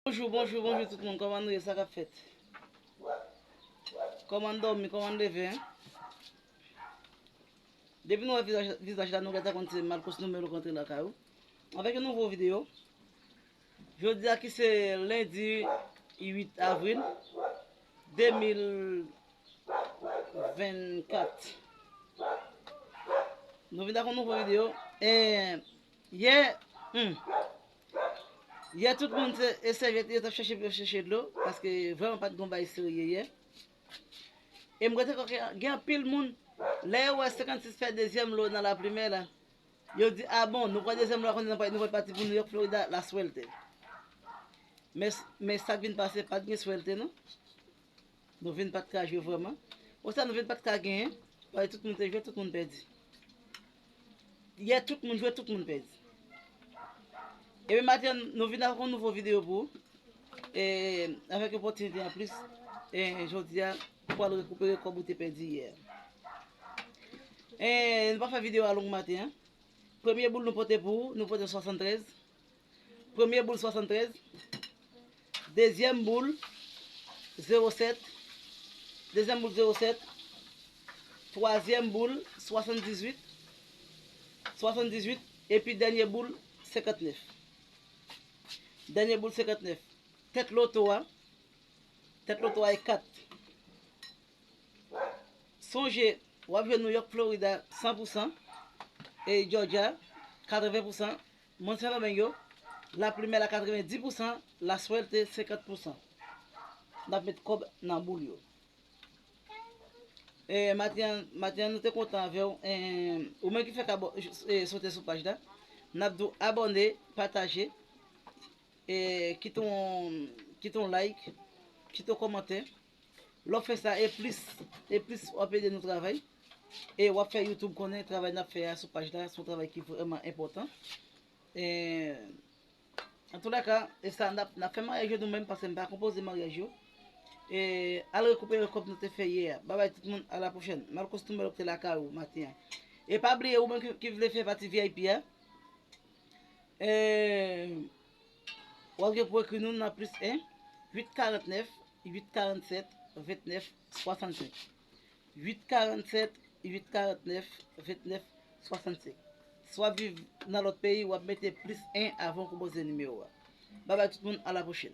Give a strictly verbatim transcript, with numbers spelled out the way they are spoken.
Bonjou, bonjou, bonjou tout moun. Kòman nou ye? Sa k ap fèt? Kòman n dòmi? Kòman n leve, en? Depi nou wè vizaj, vizaj la, nou gentan konn se Malcos Numero k antre lakay ou avèk yon nouvo videyo. Jodi a ki se lendi uit avril de mil vennkat. Nou vin ak yon nouvo videyo. E yè, hmm, yè tout moun se e sèvyèt yo t ap chèche pou yo chèche dlo, paske vrèman pa t gon bagay serye yè. E m rete kwè ke gen anpil moun, lè yo wè senkannsis fè dezyèm lo nan laplimè la, yo di, "A bon, nou pran dezyèm lo a kounye a, nou pral, nou pral pati pou New York, Florida, la suerte." Men, men sa k vin pase, pa t gen swèlte, non. Nou vin pa t ka jwe vrèman. Konsa, nou vin pa t ka genyen. Paske tout moun te jwe, tout moun pèdi. Yè, tout moun jwe, tout moun pèdi. Ebyen, maten, nou vin avèk yon nouvo videyo pou ou. E, avèk opòtinite an plis, e, jodi a, pou al rekipere kòb ou te pèdi yè. E, nou pa fè videyo a long maten an. Premye boul nou pote pou ou, nou pote swasanntrèz. Premye boul swasanntrèz. Dezyèm boul, zewo sèt. Dezyèm boul, zewo sèt. Twazyèm boul, swasanndizuit. Swasanndizuit. Epi dènye boul, senkantnèf. Dènye boul, senkantnèf. Tèt loto a. Tèt loto a e kat. Sonje, w ap jwe New York, Florida, san pou san. E Georgia, katreven pou san. Mòn Sen Domeng yo, laplimè la katrevenndis pou san, la suerte senkant pou san. N ap met kòb nan boul yo. E, maten an, maten an, nou te kontan avè w. E, ou menm ki fèk abò-, e, sote sou paj la, n ap di w abòne, pataje, e, kite yon, kite yon like, kite yon kòmantè. Lè w fè sa, e plis, e plis w ap ede nou travay. E w ap fè YouTube konnen travay n ap fè a sou paj la, se yon travay ki vrèman enpòtan. E, antoulèka, e sa, n ap, n ap fè maryaj yo nou menm, paske m pa konpoze maryaj yo. E al rekipere kòb nou te fè yè a. Babay tout moun, a la pwochèn. Malcos Numero ki te lakay ou maten an. E pa bliye, ou menm ki, ki vle fè pati V I P a, e, w ap gen pou ekri nou nan plis en, uit karantnèf, uit karannsèt, ventnèf swasannsenk. Uit karannsèt, uit karantnèf, ventnèf swasannsenk. Si w ap viv nan lòt peyi, w ap mete plis en avan w konpoze nimewo a. Babay tout moun, a la pwochèn.